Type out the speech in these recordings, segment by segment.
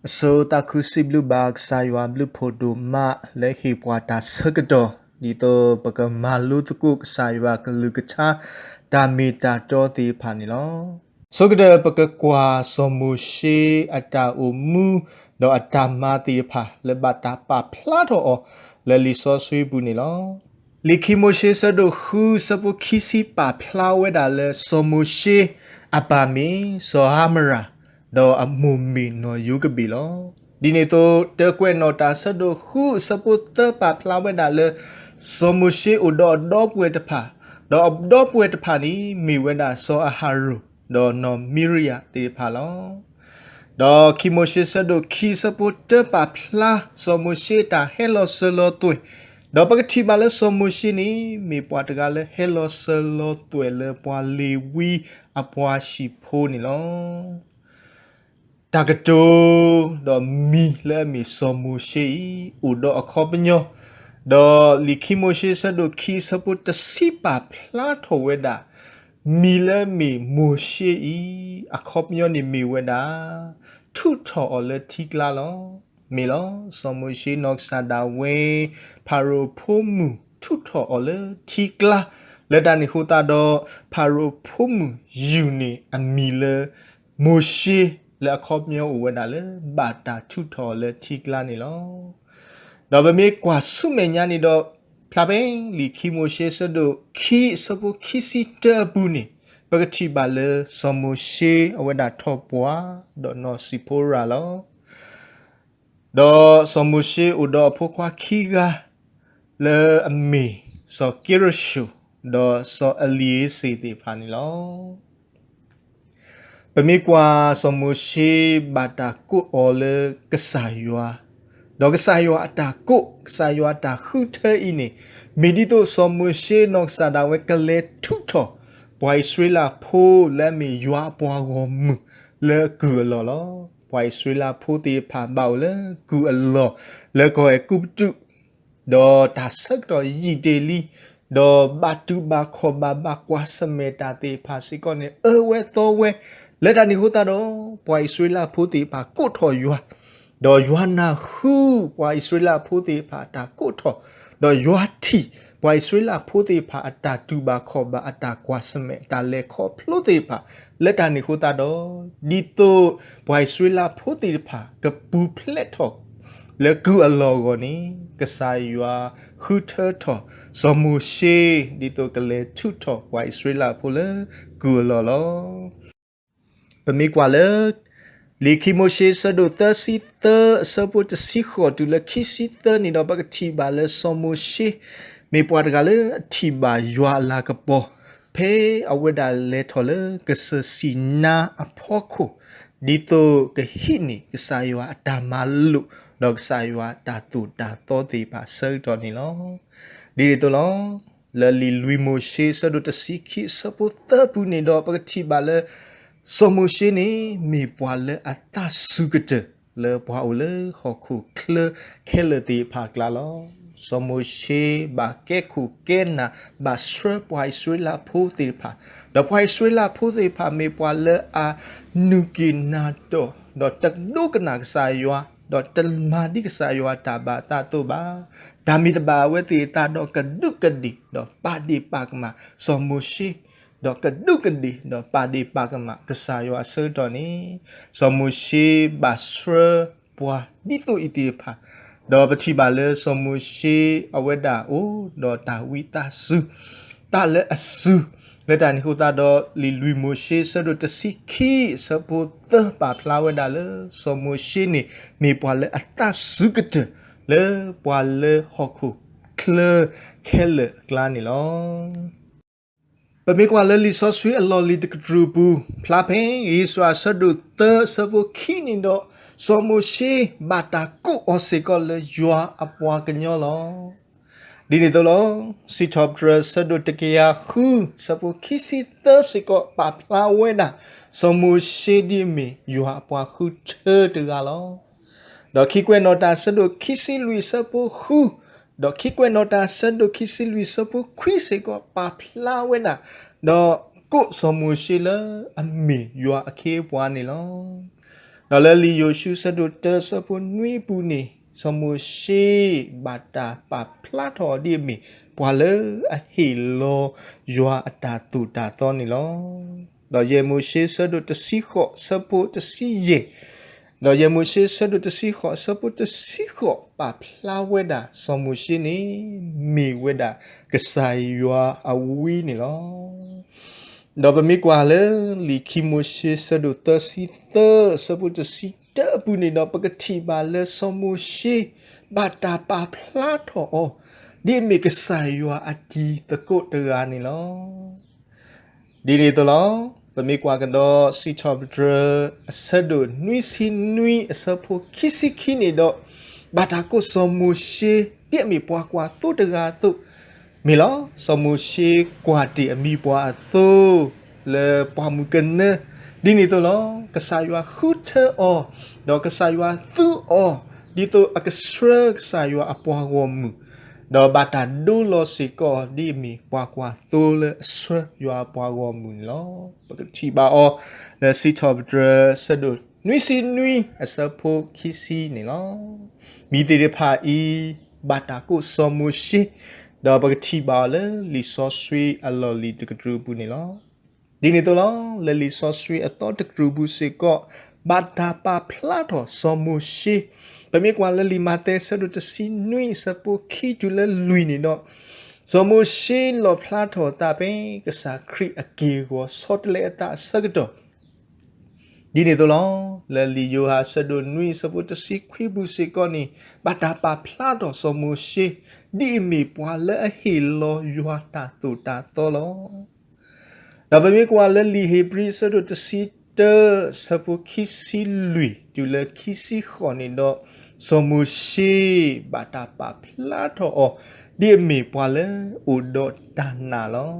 အဆိသးခုစံးဘျုးဘၣ်ကစၢ်ယွၤဘျုးဖှိၣ်ဒိၣ်မး လၢဟ့ၣ်ပှၤတၢ်ဆၢကတီၢ် ဒ်သိးပကမၤလိသကိးကစၢ်ယွၤကလုၢ်ကထါ တၢ်မ့ၢ်တၢ်တီသ့ၣ်တဖၣ်န့ၣ်လီၤ. ဆိကတၢၢ်ပကကွၢ်စီၤမိၤၡ့အတၢ်အိၣ်မူ ဒီးအတၢ်မၤသ့ၣ်တဖၣ် လၢဘၣ်တၢ်ပာ်ဖျါထီၣ်အီၤ လၢလံာ်စီဆှံပူၤန့ၣ်လီၤ. လံာ်ခံမိၤၡ့ဆၢဒိၣ်ဃုဆၢဖိခံဆံပာ်ဖျါဝဲဒၣ်လၢစီၤမိၤၡ့ အပၢ်မ့ၢ်စီၤအၤမရၣ် ဒီးအမိၢ်မ့ၢ်နီၢ်ယိၤကဘ့ၣ်လီၤ. ဒ်န့ၣ်အသိး တၢကွဲးနီၣ်တၢ်ဆၢဒိၣ်ဃုအဆၢဖိသၢပာ်ဖျါဝဲဒၣ်လၢ စီၤမိၤၡ့အိၣ်ဒီးအဒီပုၢ်ဝဲၢ်တဖၣ်, ဒီးအဒီပုၢ်ဝဲၢ်တဖၣ်န့ၣ် မ့ၢ်ဝဲဒၣ်စီၤအၤဟရိၣ် ဒီးနီၢ်မံရယၤသ့ၣ်တဖၣ်လီၤ. ဒီးခံမိၤၡ့ဆၢဒိၣ်ခံဆၢဖိတၢပာ်ဖျါ စီၤမိၤၡ့တၢ်ဟဲလီၤစၢၤလီၤသွဲၣ်, ဒီးပကထံၣ်ဘၣ်လၢစီၤမိၤၡ့န့ၣ် မ့ၢ်ပှၤတဂၤလၢဟဲလီၤစၢၤလီၤသွဲၣ်လၢပှၤလ့ၤဝံအပှၤဟံၣ်ဖိန့ၣ်လီၤ. တၢ်ကတိၤ ဒီးမံၤလၢအမ့ၢ်စီၤမိၤၡ့အံၤ အိၣ်ဒီးအခီပညီ, ဒီးလံာ်ခံမိၤၡ့ဆၢဒိၣ်ခံဆၢဖိတဆံပာ်ဖျါထီၣ်ဝဲဒၣ် မံၤလၢအမ့ၢ်မိၤၡ့အံၤ အခီပညီန့ၣ်မ့ၢ်ဝဲဒၣ် ထုးထီၣ်အီၤလၢထံကျါလီၤ. မ့ၢ်လီၤ. စီၤမိၤၡ့နီၢ်ကစၢ်ဒၣ်ဝဲ ဖၤရိၤဖိမုၣ်ထုးထီၣ်အီၤလၢထံကျါ, လၢတၢ်န့ၣ်အဃိသတးဒီး ဖၤရိၤဖိမုၣ်ယုၢ်န့ၢ်အမံၤလၢ မိၤၡ့ လၢအခီပညီအိၣ်ဝဲဒၣ်လၢ ဘၣ်တၢ်ထုးထီၣ်အီၤလၢထံကျါန့ၣ်လီၤ. ဒီးပမ့ၢ်ကွၢ်ဆူမဲာ်ညါန့ၣ်ဒီး ဖျါဖဲလံာ်ခံမိၤၡ့ဆၢဒိၣ်ခံအဆၢဖိခံဆံတၢအပူၤန့ၣ် ပကထံၣ်ဘၣ်လၢစီၤမိၤၡ့အဝဲဒၣ်ထီၣ်ပှၢ် ဒီးနီၢ်စံၣ်ဖိရၤလီၤ. ဒီးစီၤမိၤၡ့အိၣ်ဒီးအဖိခွါခံဂၤ လၢအမ့ၢ်စီၤကံရၡိၣ် ဒီးစီၤအလံၤဧ့စ့ၣ်သ့ၣ်တဖၣ်န့ၣ်လီၤ. ပမ့ၢ်ကွၢ်စီၤမိၤၡ့ဘၣ်တၢ်ကိးအီၤလၢကစၢ်ယွၤ, ဒီးကစၢ်ယွၤအတၢ်ကိး ကစၢ်ယွၤအတၢ်ဃုထၢအံၤန့ၣ် မ့ၢ်ဒ်သိးစီၤမိၤၡ့နီၢ်ကစၢ်ဒၣ်ဝဲကလဲၤထုးထီၣ် ပှၤအံၣ်စရ့လးဖိလၢအမ့ၢ်ယွၤအပှၤဂီၢ်မုၢ်လၢကုၢ်အလီၢ်လီၤ. ပှၤအံၣ်စရ့လးဖိသ့ၣ်တဖၣ်ဘၣ်အိၣ်လၢကုၢ်အလီၢ် လၢကီၢ်အဲၤကူပတူး ဒီးတၢ်ဆၢကတီၢ်ယံာ်တ့ၢ်လံ, ဒီးဘၣ်တူၢ်ဘၣ်ခီၣ်ဘၣ် ဘၣ်ကွၢ်ဆၢၣ်မဲာ်တၢ်သ့ၣ်တဖၣ်စ့ၢ်ကီးန့ၣ် အၢဝဲသီဝဲ, လၢတၢ်န့ၣ်အဃိသတးဒီး ပှၤအံၣ်စရ့လးဖိသ့ၣ်တဖၣ်ကိးထီၣ်ယွၤ, ဒီးယွၤနၢ်ဟူပှၤအံၣ်စရ့လးဖိသ့ၣ်တဖၣ်အတၢ်ကိးထီၣ်, ဒီးယွၤထံၣ်ပှၤအံၣ်စရ့လးဖိသ့ၣ်တဖၣ်အတၢ်တူၢ်ဘၣ်ခီၣ်ဘၣ် အတၢ်ကွၢ်ဆၢၣ်မဲာ် တၢ်လဲၤခီဖျိသ့ၣ်တဖၣ်, လၢတၢ်န့ၣ်အဃိသတးဒီး ဒ်သိးပှၤအံၣ်စရ့လးဖိသ့ၣ်တဖၣ် ကပူၤဖျဲးထီၣ် လၢကုၢ်အလီၢ်အဂီၢ်န့ၣ် ကစၢ်ယွၤဃုထၢထီၣ်စီၤမိၤၡ့ ဒ်သိးကလဲၤထုးထီၣ်ပှၤအံၣ်စရ့လးဖိလၢကုၢ်အလီၢ်လီၤ. ပမ့ၢ်ကွၢ်လၢ လံာ်ခံမိၤၡ့ဆၢဒိၣ်သၢဆံသၢအဆၢဖိတဆံဃိးတုၤလၢခံဆံသၢန့ၣ်ဒီး ပကထံၣ်ဘၣ်လၢစီၤမိၤၡ့ မ့ၢ်ပှၤတဂၤလၢအထံၣ်ဘၣ်ယွၤအလၤကပီၤ ဖဲအဝဲဒၣ်လဲၤထီၣ်လၢကစၢၢ်စံၤနါအဖီခိၣ်, ဒ်သိးကဟံးန့ၢ်ကစၢ်ယွၤအတၢ်မၤလိာ် ဒီးကစၢ်ယွၤအတၢ်သိၣ်တၢ်သီသ့ၣ်တဖၣ်ဆၢကတီၢ်န့ၣ်လီၤ. ဒ်န့ၣ်အသိးလီၤ. လၢလံာ်လွံၢ်မိၤၡ့ဆၢဒိၣ်တဆံခံအဆၢဖိသၢပူၤန့ၣ်ဒီး ပကထံၣ်ဘၣ်လၢ စီၤမိၤၡ့န့ၣ် မ့ၢ်ပှၤလၢအသးစူၤကတၢၢ် လၢပှၤအိၣ်လၢဟီၣ်ခိၣ်ချၢခဲလၢာ်သ့ၣ်တဖၣ်အကျါလီၤ. စီၤမိၤၡ့ဘၣ်ကဲခိၣ်ကဲနၢ် ဘၣ်ဆှၢပှၤအံၣ်စရ့လးဖိသ့ၣ်တဖၣ်, ဒီးပှၤအံၣ်စရ့လးဖိသ့ၣ်တဖၣ်မ့ၢ်ပှၤလၢအနုၢ်က့ၣ်နၢ်တီၢ် ဒီးတဒိကနၣ်ကစၢ်ယွၤ, ဒီးတမၤဒ်ကစၢ်ယွၤတၢ်ဘၣ်အသးအသိးဘၣ်. တၢ်မ့ၢ်တဘၣ်အဝဲသ့ၣ်အသးဒီးကဒူးကဒ့ၣ် ဒီးပာ်ဒ့ၣ်ပာ်ကမၣ်စီၤမိၤၡ့, ဒီးကဒူးကဒ့ၣ် ဒီးပာ်ဒ့ၣ်ပာ်ကမၣ်ကစၢ်ယွၤအဆၢကတီၢ်န့ၣ်, စီၤမိၤၡ့ဘၣ်ဆှၢပှၤဒ်သိးအံၤသ့ၣ်တဖၣ်, ဒီးပထံၣ်ဘၣ်လၢစီၤမိၤၡ့အဝဲဒၣ်အိၣ်ဒီးတၢ်ဝံသးစူၤ, သးလၢအစူၤ, လၢတၢ်န့ၣ်အဃိသတးဒီး လံာ်လွံၢ်မိၤၡ့ဆၢဒိၣ်တဆံခံအဆၢဖိသၢပာ်ဖျါဝဲဒၣ်လၢ စီၤမိၤၡ့န့ၣ် မ့ၢ်ပှၤလၢအသးစူၤကတၢၢ် လၢပှၤလၢဟီၣ်ခိၣ်ချၢခဲလၢာ်အကျါန့ၣ်လီၤ. ပမ့ၢ်ကွၢ်လၢလံာ်စီဆှံအလီၢ်လံၤတကတြူၢ်ပူၤ ဖျါဖဲဧ့စြၤဆၢဒိၣ်သၢအဆၢဖိခံန့ၣ်ဒီး, စီၤမိၤၡ့ဘၣ်တၢ်ကိးအီၤစ့ၢ်ကီးလၢယွၤအပှၤကညီလီၤ. ဒ်န့ၣ်အသိးလီၤ. စံးထီၣ်ပတြၢၤဆၢဒိၣ်တကယၤဃု ဆၢဖိခံဆံသၢစ့ၢ်ကီး ပာ်ဖျါဝဲဒၣ် စီၤမိၤၡ့ဒ်အမ့ၢ်ယွၤအပှၤဃုထၢတဂၤလီၤ. ဒီးခံကွဲးနီၣ်တၢ်ဆၢဒိၣ်ခံဆံလွံၢ်ဆၢဖိဃု, ဒီးခံကွဲးနီၣ်တၢ်ဆၢဒိၣ်ခံဆံလွံၢ်ဆၢဖိခွံစ့ၢ်ကီး ပာ်ဖျါဝဲဒၣ်, ဒီးကိးစီၤမိၤၡ့လၢအမ့ၢ်ယွၤအခ့အပှၤန့ၣ်လီၤ. ဒီးလၢလံာ်ယိၤၡူအဆၢဒိၣ်တၢအဆၢဖိနွံအပူၤန့ၣ်, စီၤမိၤၡ့ဘၣ်တၢ်ပာ်ဖျါထီၣ်အီၤဒ်အမ့ၢ် ပှၤလၢအဟ့ၣ်လီၤယွၤအတၢ်သိၣ်တၢ်သီန့ၣ်လီၤ. ဒီးယဲၢ်မိၤၡ့အဆၢဒိၣ်တဆံဃိးအဆၢဖိတဆံယဲၢ်, ဒီးယဲၢ်မိၤၡ့အဆၢဒိၣ်တဆံဃိးအဆၢဖိတဆံဃိး ပာ်ဖျါဝဲဒၣ်စီၤမိၤၡ့န့ၣ် မ့ၢ်ဝဲဒၣ်ကစၢ်ယွၤအဝံန့ၣ်လီၤ. ဒီးပမ့ၢ်ကွၢ်လၢလံာ်ခံမိၤၡ့အဆၢဒိၣ်သၢဆံသၢ အဆၢဖိတဆံတၢအပူၤန့ၣ်ဒီး ပကထံၣ်ဘၣ်လၢစီၤမိၤၡ့ ဘၣ်တၢ်ပာ်ဖျါထီၣ်အီၤ ဒ်အမ့ၢ်ကစၢ်ယွၤအတံၤသကိးတဂၤန့ၣ်လီၤ. ဒ်န့ၣ်အသိးလီၤ. ပမ့ၢ်ကွၢ်ကဒီးစံးထီၣ်ပတြၢၤ အဆၢဒိၣ်နွံဆံနွံအဆၢဖိခံဆံခံန့ၣ်ဒီး, ဘၣ်တၢ်ကိးစီၤမိၤၡ့ ဒ်အမ့ၢ်ပှၤကွၢ်သိတဂၤအသိး, မ့ၢ်လီၤ. စီၤမိၤၡ့ကွၢ်တ့ၢ်အမံၤပှၢ်အသိ လၢပှၢ်မုၢ်ကနၢ, ဒ်န့ၣ်အသိးလီၤ. ကစၢ်ယွၤဃုထၢအီၤ, ဒီးကစၢ်ယွၤသူအီၤ, ဒ်သိးအကဆှၢကစၢ်ယွၤအပှၤဂီၢ်မုၢ်, ဒီးဘၣ်တၢ်ဒိလီၤစ့ၢ်ကီး ဒ်အမ့ၢ်ပှၤကွၢ်သိလၢအဆှၢယွၤအပှၤဂီၢ်မုၢ်န့ၣ်လီၤ. ပကထံၣ်ဘၣ်အီၤ လၢစံးထီၣ်ပတြၢၤ အဆၢဒိၣ်နွံဆံနွံအဆၢဖိခံဆံန့ၣ်လီၤ. မံၤသ့ၣ်တဖၣ်အံၤ ဘၣ်တၢ်ကိးစီၤမိၤၡ့, ဒီးပကထံၣ်ဘၣ်အီၤလၢလံာ်စီဆှံအလီၢ်လံၤတကတြူၢ်အပူၤန့ၣ်လီၤ. ဒ်န့ၣ်အသိးလီၤ. လၢလံာ်စီဆှံအသီတကတြူၢ်ပူၤစ့ၢ်ကီး ဘၣ်တၢ်ပာ်ဖျါထီၣ်စီၤမိၤၡ့, ပမ့ၢ်ကွၢ်လၢလံာ်မးသဲအဆၢဒိၣ်တဆံနွံအဆၢဖိခံတုၤလၢလွံၢ်န့ၣ်ဒီး, စီၤမိၤၡ့လီၣ်ဖျါထီၣ်အသးဖဲ ကစၢ်ခရံာ်အက့ၢ်အဂီၤဆီတလဲအသးအဆၢကတီၢ် ဒ်န့ၣ်အသိးလီၤ. လၢလံာ်ယိၤဟၣ်အဆၢဒိၣ်နွံအဆၢဖိတဆံခွံပူၤစ့ၢ်ကီးန့ၣ်, ဘၣ်တၢ်ပာ်ဖျါထီၣ်စီၤမိၤၡ့ ဒ်အမ့ၢ်ပှၤလၢအဟ့ၣ်လီၤယွၤတၢ်သိၣ်တၢ်သီလီၤ. ဒီးပမ့ၢ်ကွၢ်လၢလံာ်ဧ့ၤဘြံၤအဆၢဒိၣ်တဆံတၢ အဆၢဖိခံဆံလွံၢ်တုၤလၢခံဆံဃိးန့ၣ်ဒီး, စီၤမိၤၡ့ဘၣ်တၢ်ပာ်ဖျါထီၣ်အီၤ ဒ်အမ့ၢ်ပှၤလၢအအိၣ်ဒီးတၢ်နာ်လီ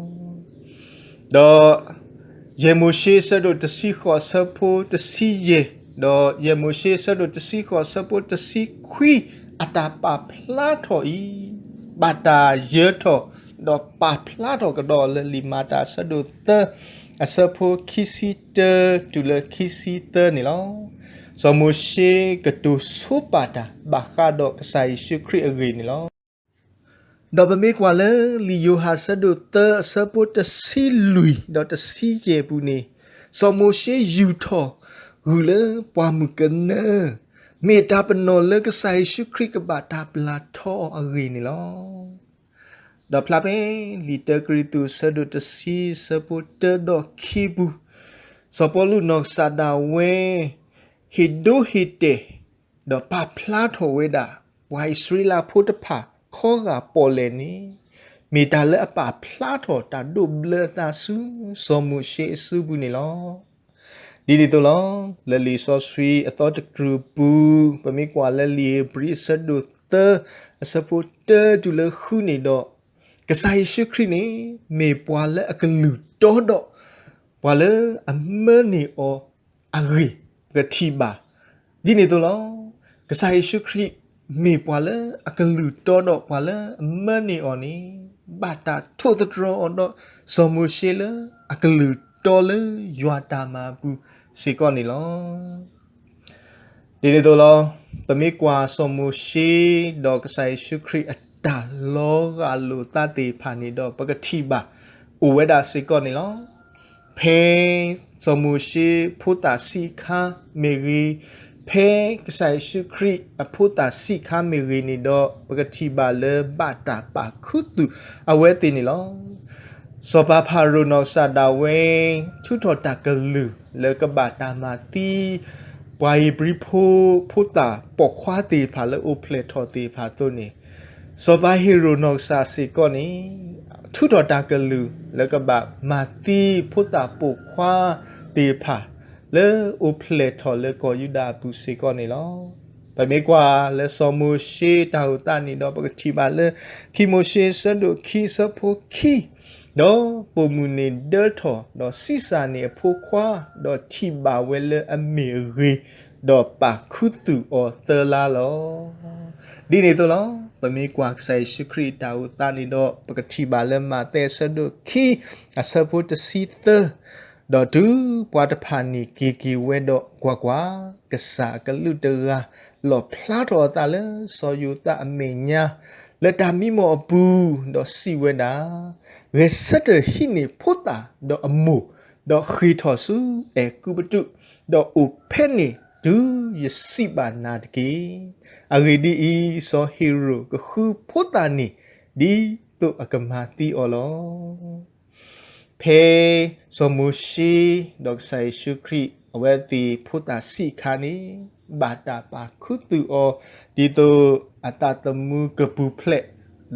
ၤ. ဒီးယဲၢ်မိၤၡ့အဆၢဒိၣ်တဆံဃိးအဆၢဖိတဆံယဲၢ်, ဒီးယဲၢ်မိၤၡ့အဆၢဒိၣ်တဆံဃိးအဆၢဖိတဆံခွံ အတၢ်ပာ်ဖျါထီၣ်အံၤ, ဘၣ်တၢ်ယၢၤထီၣ် ဒီးပာ်ဖျါထီၣ်ကဒီးလၢလံာ်မၤတၢ်အဆၢဒိၣ်သၢ အဆၢဖိခံဆံတၢတုၤလၢခံဆံသၢန့ၣ်လီၤ. စီၤမိၤၡ့ကတိၤဆိပာ်တၢ် ဘၣ်ဃးဒီးကစၢ်ယ့ၣ်ၡူးခရံာ်အဂ့ၢ်န့ၣ်လီၤ. ဒီးပမ့ၢ်ကွၢ်လၢလံာ်ယိၤဟၣ်အဆၢဒိၣ်သၢအဆၢဖိတဆံလွံၢ်ဒီးတဆံယဲၢ်ပူၤန့ၣ်, စီၤမိၤၡ့ယူာ်ထီၣ်ဂုာ်လၢပှၢ်မုၢ်ကနၢ, မ့ၢ်တၢ်ပနီၣ်လၢကစၢ်ယ့ၣ်ၡူးခရံာ်ကဘၣ်တၢ်ပျၢ်ထီအီၤအဂ့ၢ်န့ၣ်လီၤ. ဒီးဖျါဖဲလံာ်တၢကရံၣ်သူးအဆၢဒိၣ်တဆံအဆၢဖိတၢဒီးခံပူၤ, စီၤပီလူးနီၢ်ကစၢ်ဒၣ်ဝဲ ဟ့ၣ်ဒိဟ့ၣ်တဲာ် ဒီးပာ်ဖျါထီၣ်ဝဲဒၣ် ပှၤအံၣ်စရ့လးဖိတဖၣ်ခီဂာ်ပီၣ်လဲၣ်န့ၣ်, မ့ၢ်တၢ်လၢအပာ်ဖျါထီၣ်တၢ်ဒိးဘျၢအသးဆူစီၤမိၤၡ့အစုပူၤန့ၣ်လီၤ. ဒ်န့ၣ်အသိးလီၤ. လၢလံာ်စီဆှံအသီတကတြူၢ်ပူၤ, ပမ့ၢ်ကွၢ်လၢလံာ်ဧ့ၤဘြံၤအဆၢဒိၣ်သၢ အဆၢဖိတၢတုၤလၢဃုန့ၣ်ဒီး, ကစၢ်ယ့ၣ်ၡူးခရံာ်န့ၣ် မ့ၢ်ပှၤလၢအကလုၢ်တီဒီး ပှၤလၢအမၢန့ၢ်အီၤအဂ့ၢ် ပကထံၣ်ဘၣ်. ဒ်န့ၣ်အသိးလီၤ. ကစၢ်ယ့ၣ်ၡူးခရံာ် မ့ၢ်ပှၤလၢအကလုၢ်တီဒီးပှၤလၢအမၢန့ၢ်အီၤန့ၣ်, ဘၣ်တၢ်ထိၣ်သတြီၤအီၤဒီးစီၤမိၤၡ့လၢအကလုၢ်တီလၢယွၤတၢ်မၤအပူၤစ့ၢ်ကီးန့ၣ်လီၤ. ဒ်န့ၣ်အသိးလီၤ. ပမ့ၢ်ကွၢ်စီၤမိၤၡ့ ဒီးကစၢ်ယ့ၣ်ၡူးခရံာ်အတၢ်လီၤဂာ်လိာ်သးသ့ၣ်တဖၣ်န့ၣ်ဒီး ပကထံၣ်ဘၣ် အိၣ်ဝဲဒၣ်စ့ၢ်ကီးန့ၣ်လီၤ. ဖဲစီၤမိၤၡ့ဖိသၣ်ဆံးအခါမ့ၢ်ဂ့ၤ, ဖဲကစၢ်ယ့ၣ်ၡူးခရံာ်အဖိသၣ်ဆံးအခါမ့ၢ်ဂ့ၤန့ၣ်ဒီး ပကထံၣ်ဘၣ်လၢဘၣ်တၢ်ပာ်ခူသူၣ်အဝဲသ့ၣ်န့ၣ်လီၤ. စီၤပၤဖၤရိၤနီၢ်ကစၢ်ဒၣ်ဝဲ ထုးထီၣ်တၢ်ကလုၢ်လၢကဘၣ်တၢ်မၤသံ ပှၤဧ့ၤဘြံၤဖိ ဖိသၣ်ပိာ်ခွါသ့ၣ်တဖၣ်လၢအိၣ်ဖျဲၣ်ထီၣ်သ့ၣ်တဖၣ်အသိးန့ၣ်, စီၤပၤဟ့ၤရိာ်နီၢ်ကစၢ်စ့ၢ်ကီးန့ၣ် ထုးထီၣ်တၢ်ကလုၢ်လၢကဘၣ်မၤသံဖိသၣ်ပိာ်ခွါသ့ၣ်တဖၣ် လၢအိၣ်ဖျဲၣ်ထီၣ်လၢကီၢ်ယူဒၤအပူၤစ့ၢ်ကီးန့ၣ်လီၤ. ပမ့ၢ်ကွၢ်လၢစီၤမိၤၡ့တၢ်အိၣ်သးန့ၣ်ဒီး ပကထံၣ်ဘၣ်လၢ ခံမိၤၡ့အဆၢဒိၣ်ခံအဆၢဖိခံ, ဒီးပိာ်မုၣ်န့ၣ်ဒၢထီၣ်, ဒီးဆံးစၢ်န့ၢ်အဖိခွါ, ဒီးထံၣ်ဘၣ်ဝဲလၢအမ့ၢ်အဂ့ၤ, ဒီးပာ်ခူသူၣ်အီၤသၢလါလီၤ. ဒ်န့ၣ်အသိးလီၤ. ပမ့ၢ်ကွၢ်ကစၢ်ယ့ၣ်ၡူးခရံာ်အတၢ်အိၣ်သးန့ၣ်ဒီး ပကထံၣ်ဘၣ်လၢမးသဲအဆၢဒိၣ်ခံ အဆၢဖိတဆံသၢ ဒီးတုၤပှၤတဖၣ်န့ၣ်က့ၤက့ၤဝဲဒီး, ကွၢ်ကွၢ်, ကစၢ်အကလူးတဂၤလီၣ်ဖျါထီၣ်အသးလၢစီၤယိၤသးအမဲာ်ညါ လၢတၢ်မံမီၢ်အပူၤ, ဒီးစံးဝဲဒၣ်, ဂဲၤဆၢထၢၣ်ဟံးန့ၢ်ဖိသၣ်ဒီးအမိၢ်, ဒီးဃ့ၢ်ထီၣ်ဆူအဲၤကူပတူး, ဒီးအိၣ်ဖဲန့ၣ်တုၤယစံးဘၣ်နၤတက့ၢ်. အဂ့ၢ်ဒ်အံၤ, စီၤဟ့ၤရိာ်ကဃုဖိသၣ်န့ၣ် ဒ်သိးအကမၤသံအီၤလီၤ. ဖဲစီၤမိၤၡ့ဒီးကစၢ်ယ့ၣ်ၡူးခရံာ် အဝဲသ့ၣ်ဖိသၣ်ဆံးအခါန့ၣ်, ဘၣ်တၢ်ပာ်ခူသူၣ်အီၤ ဒ်သိးအသးသမူကပူၤဖျဲး,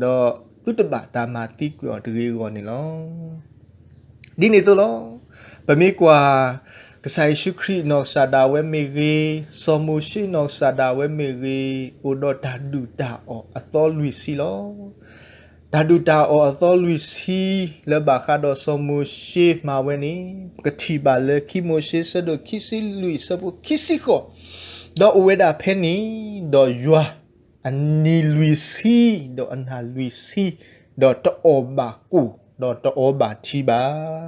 ဒီးသုတဘၣ်တၢ်မၤသံကွံာ်အီၤတဂ့ၤအဂီၢ်န့ၣ်လီၤ. ဒ်န့ၣ်အသိးလီၤ. ပမ့ၢ်ကွၢ် ကစၢ်ယ့ၣ်ၡူးခရံာ်နီၢ်ကစၢ်ဒၣ်ဝဲမ့ၢ်ဂ့ၤ, စီၤမိၤၡ့နီၢ်ကစၢ်ဒၣ်ဝဲမ့ၢ်ဂ့ၤ, အိၣ်ဒီးတၢ်ဒုၣ်တၢ်အီၣ်အသီလွံၢ်ဆံလီၤ. တၢ်ဒုၣ်တၢ်အီၣ်အသီလွံၢ်ဆံ လၢဘၣ်ဃးဒီးစီၤမိၤၡ့မၤဝဲန့ၣ်, ပကထံၣ်ဘၣ်လၢခံမိၤၡ့ဆၢဒိၣ်ခံဆံလွံၢ်ဆၢဖိခံဆံဃိး, ဒီးအိၣ်ဝဲဒၣ်ဖဲန့ၣ်, ဒီးယွၤအနံၤလွံၢ်ဆံ, ဒီးအနၢ်လွံၢ်ဆံ, ဒီးတအီၣ်ဘၣ်ကိၣ်, ဒီးတအီဘၣ်ထံဘၣ်.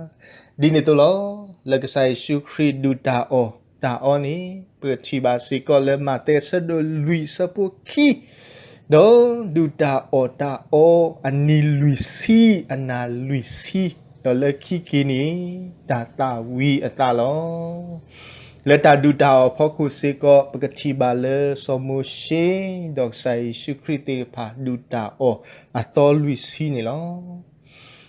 ဒ်န့ၣ်အသိးလီၤ. လၢကစၢ်ယ့ၣ်ၡူးခရံာ်ဒုၣ်တၢ်အီၣ်တၢ်အီန့ၣ်, ပကထံၣ်ဘၣ်စ့ၢ်ကီးလၢမးသဲဆၢဒိၣ်လွံၢ်ဆၢဖိခံ, ဒီးဒုၣ်တၢ်အီၣ်တၢ်အီအနံၤလွံၢ်ဆံ, အနၢ်လွံၢ်ဆံ, ဒီးလၢခံက့ၤန့ၣ် တၢ်သၣ်ဝံၤအသးလီၤ. လၢတၢ်ဒုၣ်တၢ်အီၣ်အဖီခိၣ်စ့ၢ်ကီး ပကထံၣ်ဘၣ်လၢစီၤမိၤၡ့ ဒီးကစၢ်ယ့ၣ်ၡူးခရံာ်သ့ၣ်တဖၣ် ဒုၣ်တၢ်အီၣ်အသီလွံၢ်ဆံန့ၣ်လီၤ.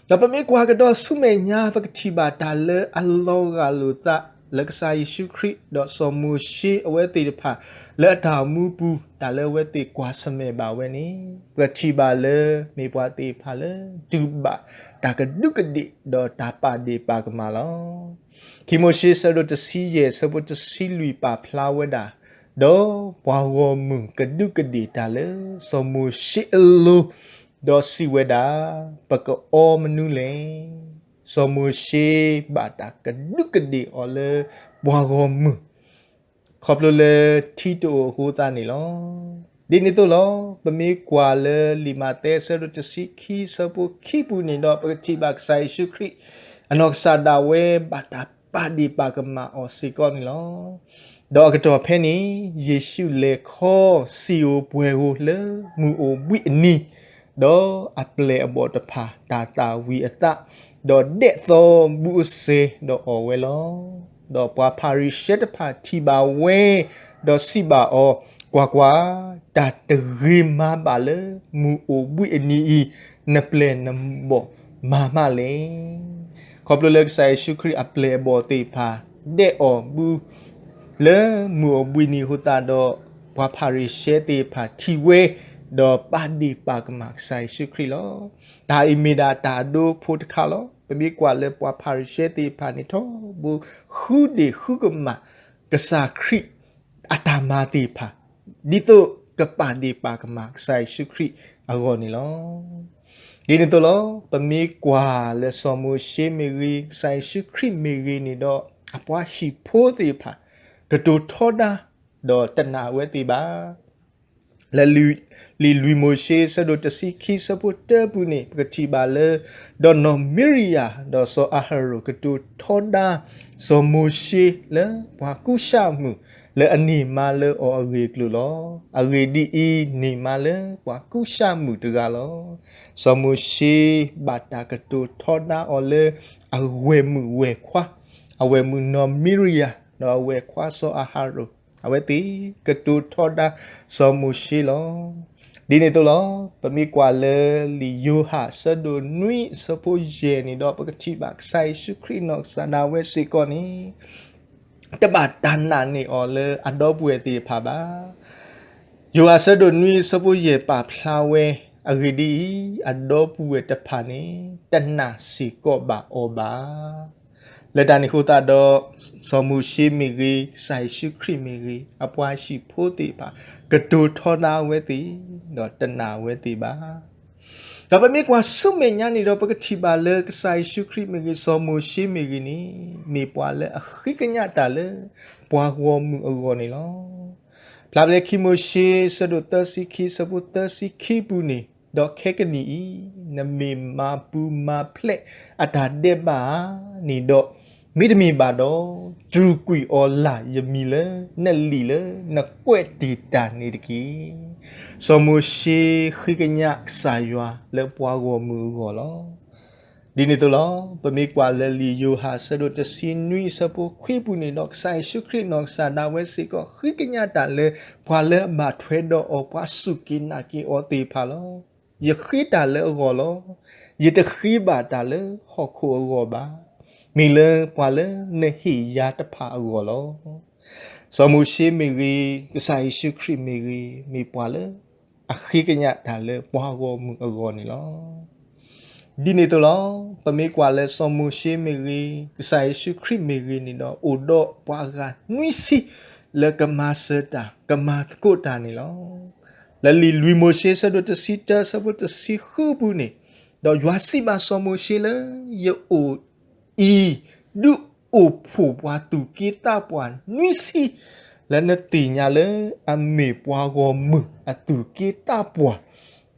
ဒီးပမ့ၢ်ကွၢ်ကဒီးဆူမဲာ်ညါ ပကထံၣ်ဘၣ်တၢ်လၢအလီၤဂာ်လိာ်သး လၢကစၢ်ယ့ၣ်ၡူးခရံာ် ဒီးစီၤမိၤၡ့အဝဲသ့ၣ်တဖၣ် လၢအတၢ်အိၣ်မူပူၤ တၢ်လၢအဝဲသ့ၣ်ကွၢ်ဆၢၣ်မဲာ်ဘၣ်ဝဲန့ၣ် ပထံၣ်ဘၣ်လၢမ့ၢ်ပှၤသ့ၣ်တဖၣ်လၢ တူၢ်ဘၣ်တၢ်ကဒူးကဒ့ၣ် ဒီးတၢ်ပာ်ဒ့ၣ်ပာ်ကမၣ်လီၤ. ခံမိၤၡ့ဆၢဒိၣ်တဆံယဲၢ်ဆၢဖိတဆံလွံၢ်ပာ်ဖျါဝဲဒၣ်, ဒီးပှၤဂီၢ်မုၢ်ကဒူးကဒ့ၣ်တၢ်လၢစီၤမိၤၡ့အလိၤ, ဒီးစံးဝဲဒၣ်, ပကအီမနုၤလဲၣ်. စီၤမိၤၡ့ဘၣ်တၢ်ကဒူးကဒ့ၣ်အီၤလၢပှၤဂီၢ်မုၢ် ခီဖျိလၢထံတအိၣ်အဃိသတးန့ၣ်လီၤ. ဒ်န့ၣ်အသိးလီၤ. ပမ့ၢ်ကွၢ်လၢလံာ်မးသဲဆၢဒိၣ်တဆံခံဆၢဖိခံပူၤန့ၣ်ဒီး ပကထံၣ်ဘၣ်ကစၢ်ယ့ၣ်ၡူးခရံာ် အနီၢ်ကစၢ်ဒၣ်ဝဲဘၣ်တၢ်ပာ်ဒ့ၣ်ပာ်ကမၣ်အီၤစ့ၢ်ကီးန့ၣ်လီၤ. ဒီးအကတီၢ်ဖဲန့ၣ် ယ့ၣ်ၡူးလဲၤခီ စံာ်ဧိၤပှဲၤဧိၤလၢမုၢ်အိၣ်ဘှံးအနံၤ, ဒီးအပျဲၢ်အဘီၣ်တဖၣ်တၢ်သၣ်ဝံၤအသး, ဒီးဒဲးသီဘူးအစဲၤဒီးအီၣ်ဝဲလီၤ. ဒီးပှၤဖၤရံၤၡဲတဖၣ်ထံၣ်ဘၣ်ဝဲ, ဒီးစံးဘၣ်အီၤ, ကွၢ်ကွၢ်, တၢ်တဂ့ၤမၤဘၣ်လၢမုၢ်အိၣ်ဘှံးအနံၤအံၤ နပျဲၢ်နဘီၣ်မၤမးလဲၣ်. ခီဖျိလၢကစၢ်ယ့ၣ်ၡူးခရံာ်အပျဲၢ်အဘီၣ်သ့ၣ်တဖၣ် ဒဲးအီၣ်ဘူး လၢမုၢ်အိၣ်ဘှံးနံၤအဃိသတးဒီး ပှၤဖၤရံၤၡဲသ့ၣ်တဖၣ်ထံၣ်ဝဲ, ဒီးပာ်ဒ့ၣ်ပာ်ကမၣ်ကစၢ်ယ့ၣ်ၡူးခရံာ်လီၤ. တၢ်အံၤမ့ၢ်ဒၣ်တၢ်အဒိဖိတခါလီၤ. ပမ့ၢ်ကွၢ်လၢပှၤဖၤရံၤၡဲသ့ၣ်တဖၣ်န့ၣ် ထီဘိဃုဒ့ၣ်ဃုကမၣ် ကစၢ်ခရံာ်အတၢ်မၤသ့ၣ်တဖၣ် ဒ်သိးကပာ်ဒ့ၣ်ပာ်ကမၣ်ကစၢ်ယ့ၣ်ၡူးခရံာ်အဂီၢ်န့ၣ်လီၤ. ဒ်န့ၣ်အသိးလီၤ. ပမ့ၢ်ကွၢ်လၢစီၤမိၤၡ့မ့ၢ်ဂ့ၤ, ကစၢ်ယ့ၣ်ၡူးခရံာ်မ့ၢ်ဂ့ၤန့ၣ်ဒီး အပှၤဟံၣ်ဖိသ့ၣ်တဖၣ် ကတိၤထီဒါ ဒီးတနာ်ဝဲသ့ၣ်ဘၣ်. လၢလံာ်လွံၢ်မိၤၡ့ ဆၢဒိၣ်တဆံခံ ဆၢဖိတၢပူၤန့ၣ် ပကထံၣ်ဘၣ်လၢ ဒီးနီၢ်မံရယၤ ဒီးစီၤအၤဟရိၣ် ကတိၤထီဒါ စီၤမိၤၡ့လၢပှၤကူၡၣ်မုာ် လၢအန့ၢ်မါလၢအီၤအဂ့ၢ်အကျိၤလီၤ. အဂ့ၢ်ဒ်အံၤ, န့ၢ်မါလၢပှၤကူၡၣ်မုာ်တဂၤလီၤ. စီၤမိၤၡ့ ဘၣ်တၢ်ကတိၤထီဒါအီၤလၢ အဝဲၢ်မုၣ်ဝဲၢ်ခွါ, အဝဲၢ်မုၣ်နီၢ်မံရယၤ, ဒီးအဝဲၢ်ခွါစီၤအၤဟရိၣ်, အဝဲသ့ၣ်ကတိၤထီဒါစီၤမိၤၡ့လီၤ. ဒ်န့ၣ်အသိးလီၤ. ပမ့ၢ်ကွၢ်လၢလံာ်ယိၤဟၣ် ဆၢဒိၣ်နွံ ဆၢဖိယဲၢ်န့ၣ်ဒီး ပကထံၣ်ဘၣ်ကစၢ်ယ့ၣ်ၡူးခရံာ်နီၢ်ကစၢ်ဒၣ်ဝဲစ့ၢ်ကီးန့ၣ် တဘၣ်တၢ်နာ်န့ၢ်အီၤလၢအဒီပုၢ်ဝဲၢ်သ့ၣ်တဖၣ်ဘၣ်. ယိၤဟၣ်ဆၢဒိၣ်နွံ ဆၢဖိယဲၢ်ပာ်ဖျါဝဲ, အဂ့ၢ်ဒ်အံၤ, အဒီပုၢ်ဝဲၢ်တဖၣ်န့ၣ် တနာ်စ့ၢ်ကီးဘၣ်အီၤဘၣ်. လၢတၢ်န့ၣ်အဃိသတးဒီး စီၤမိၤၡ့မ့ၢ်ဂ့ၤ, ကစၢ်ယ့ၣ်ၡူးခရံာ်မ့ၢ်ဂ့ၤ, အပှၤဟံၣ်ဖိသ့ၣ်တဖၣ် ကတိၤထီဒါအဝဲသ့ၣ်, ဒီးတနာ်အဝဲသ့ၣ်ဘၣ်. ဒီးပမ့ၢ်ကွၢ်ဆူမဲာ်ညါန့ၣ်ဒီး ပကထံၣ်ဘၣ်လၢကစၢ်ယ့ၣ်ၡူးခရံာ်မ့ၢ်ဂ့ၤ, စီၤမိၤၡ့မ့ၢ်ဂ့ၤန့ၣ် မ့ၢ်ပှၤလၢအဃ့ကညးတၢ်လၢပှၤဂီၢ်မုၢ်အဂီၢ်န့ၣ်လီၤ. ဖျါဖဲခံမိၤၡ့ ဆၢဒိၣ်သၢဆံခံ ဆၢဖိသၢဆံခံပူၤန့ၣ်, ဒီးခဲကနံၣ်အံၤ နမ့ၢ်မၤပူၤမၤဖျဲးအတၢ်ဒဲးဘးဧါန့ၣ်ဒီး, မ့တမ့ၢ်ဘၣ်ဒီး, တြူာ်ကွံာ်အီၤလၢ်ယမံၤလၢနလံာ်လၢနကွဲးတ့ၢ်တၢ်န့ၣ်တက့ၢ်. စီၤမိၤၡ့ဃ့ကညးကစၢ်ယွၤလၢပှၤဂီၢ်မုၢ်အဂီၢ်လီၤ. ဒ်န့ၣ်အသိးလီၤ. ပမ့ၢ်ကွၢ်လၢလံာ်ယိၤဟၣ်အဆၢဒိၣ်တဆံနွံအဆၢဖိခွံပူၤန့ၣ်ဒီး ကစၢ်ယ့ၣ်ၡူးခရံာ်နီၢ်ကစၢ်ဒၣ်ဝဲစ့ၢ်ကီးဃ့ကညးတၢ်လၢ ပှၤလၢအဘၣ်ထွဲဒီးအီၤ ပှၤစူၢ်က့ၤနာ်က့ၤအီၤသ့ၣ်တဖၣ်လီၤ. ယဃ့တၢ်လၢအဂီၢ်လီၤ. ယတဃ့ဘၣ်တၢ်လၢဟီၣ်ခိၣ်အဂီၢ်ဘၣ်. မ့ၢ်လၢပှၤလၢနဟ့ၣ်ယၤတဖၣ်အဂီၢ်လီၤ. စီၤမိၤၡ့မ့ၢ်ဂ့ၤ, ကစၢ်ယ့ၣ်ၡူးခရံာ်မ့ၢ်ဂ့ၤ, မ့ၢ်ပှၤလၢအဃ့ကညးတၢ်လၢပှၤဂီၢ်မုၢ်အဂီၢ်န့ၣ်လီၤ. ဒ်န့ၣ်အသိးလီၤ. ပမ့ၢ်ကွၢ်လၢစီၤမိၤၡ့မ့ၢ်ဂ့ၤ, ကစၢ်ယ့ၣ်ၡူးခရံာ်မ့ၢ်ဂ့ၤန့ၣ်ဒီး အိၣ်ဒီးပှၤအဂၤနွံဆံ လၢကမၤစၢၤတၢ် ကမၤသကိးတၢ်န့ၣ်လီၤ. လၢလံာ်လွံၢ်မိၤၡ့ဆၢဒိၣ်တဆံတၢဆၢဖိတဆံဃုပူၤန့ၣ်, ဒီးယွၤစံးဘၣ်စီၤမိၤၡ့လၢ ယအိၣ်အံၤ ဒုးအိၣ်ဖှိၣ်ပှၤသူၣ်က့သးပှၢ်နွံဆံ လၢနသ့ၣ်ညါလၢအမ့ၢ်ပှၤဂီၢ်မုၢ်အသူၣ်က့သးပှၢ်,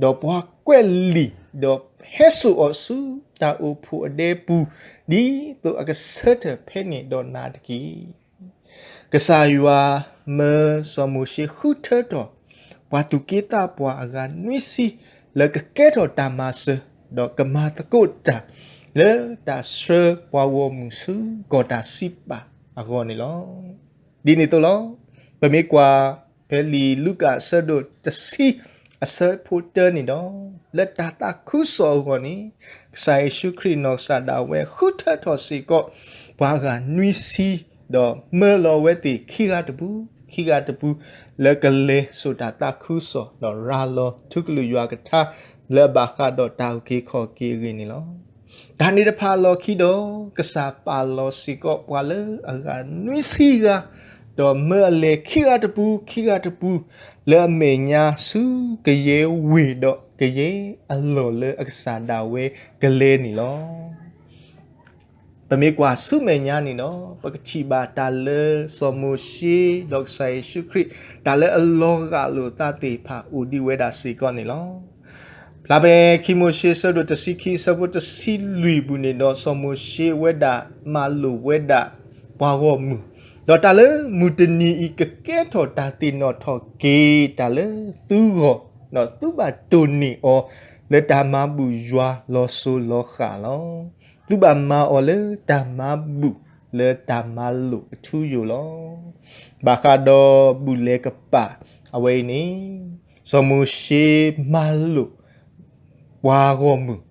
ဒီးပှၤကွဲးလံာ် ဒီးဟဲစိာ်အီၤဆူတၢ်အိၣ်ဖှိၣ်အဒဲပူၤ, ဒ်သိးအကဆၢထၢၣ်ဖဲန့ၣ်ဒီးနၤတက့ၢ်. ကစၢ်ယွၤမၢစီၤမိၤၡ့ဃုထၢထီၣ် ပှၤသူၣ်က့သးပှၢ်အဂၤနွံဆံ လၢကကဲထီၣ်တၢ်မၤစၢၤ ဒီးကမၤသကိးတၢ် လၢတၢ်ဆှၢပှၤဂီၢ်မုၢ်ဆူကီၢ်တၢ်စံးပာ်အဂီၢ်န့ၣ်လီၤ. ဒ်န့ၣ်အသိးလီၤ. ပမ့ၢ်ကွၢ်ဖဲလံာ်လူၤကၣ်အဆၢဒိၣ်တဆံ အဆၢဖိတၢန့ၣ်ဒီး, လၢတၢ်သးခုကစီၣ်အဂီၢ်န့ၣ်, ကစၢ်ယ့ၣ်ၡူးခရံာ်နီၢ်ကစၢ်ဒၣ်ဝဲဃုထၢထီၣ်စ့ၢ်ကီး ပှၤအဂၤနွံဆံ, ဒီးမၢလီၤအဝဲသ့ၣ်ခံဂၤတပူၤ, ခံဂၤတပူၤ, လၢကလဲၤစိာ်တၢ်သးခုကစီၣ် ဒီးရၤလီၤထူကလုာ်ယွၤကထါ လၢအဘၣ်ဃးဒီးတၢ်အုၣ်က့ၤခီၣ်က့ၤအဂ့ၢ်န့ၣ်လီၤ. တၢ်န့ၣ်တဖၣ်အလီၢ်ခံဒီး, ကစၢ်ပာ်လီၤစ့ၢ်ကီးပှၤလၢအဂၤနွံဆံဂၤ, ဒီးမၢအလဲၤခံဂၤတပူၤ ခံဂၤတပူၤ, လၢအမဲာ်ညါဆူကယဲၢ်ဝ့ၢ်ဒီးကယဲၢ်အလီၢ်လၢအကစၢ်ဒၣ်ဝဲကလဲၤန့ၣ်လီၤ. ပမ့ၢ်ကွၢ်ဆူမဲာ်ညါန့ၣ်ဒီး, ပကထံၣ်ဘၣ်တၢ်လၢစီၤမိၤၡ့ ဒီးကစၢ်ယ့ၣ်ၡူးခရံာ် တၢ်လၢအလီၤဂာ်လိာ်သးသ့ၣ်တဖၣ်အိၣ်ဒံးဝဲဒၣ်စ့ၢ်ကီးန့ၣ်လီၤ. ဖျါဖဲခံမိၤၡ့ဆၢဒိၣ်တဆံခံဆၢဖိတဆံလွံၢ်ပူၤန့ၣ်ဒီး စီၤမိၤၡ့ဝဲဒၣ်မၤလိာ်ဝဲဒၣ်ပှၤဂီၢ်မုၢ်, ဒီးတၢ်လၢမုၢ်တနံၤအံၤကကဲထီၣ်တၢ်သ့ၣ်နီၣ်ထီၣ်က့ၤတၢ်လၢသုဂီၢ်, ဒီးသုဘၣ်တိၢ်န့ၢ်အီၤ လၢတၢ်မၤဘူၣ်ယွၤလီၤစိၤလီၤဃာ်လီၤ. သုဘၣ်မၤအီၤလၢတၢ်မၤဘူၣ်လၢတၢ်မၤလိာ်အထူအယိာ်လီၤ. ဘၣ်ဃးဒီးဘူၣ်လဲၤကပာ်အဝဲအံၤန့ၣ်, စီၤမိၤၡ့မၤလိာ် ပှၤဂီၢ်မုၢ်,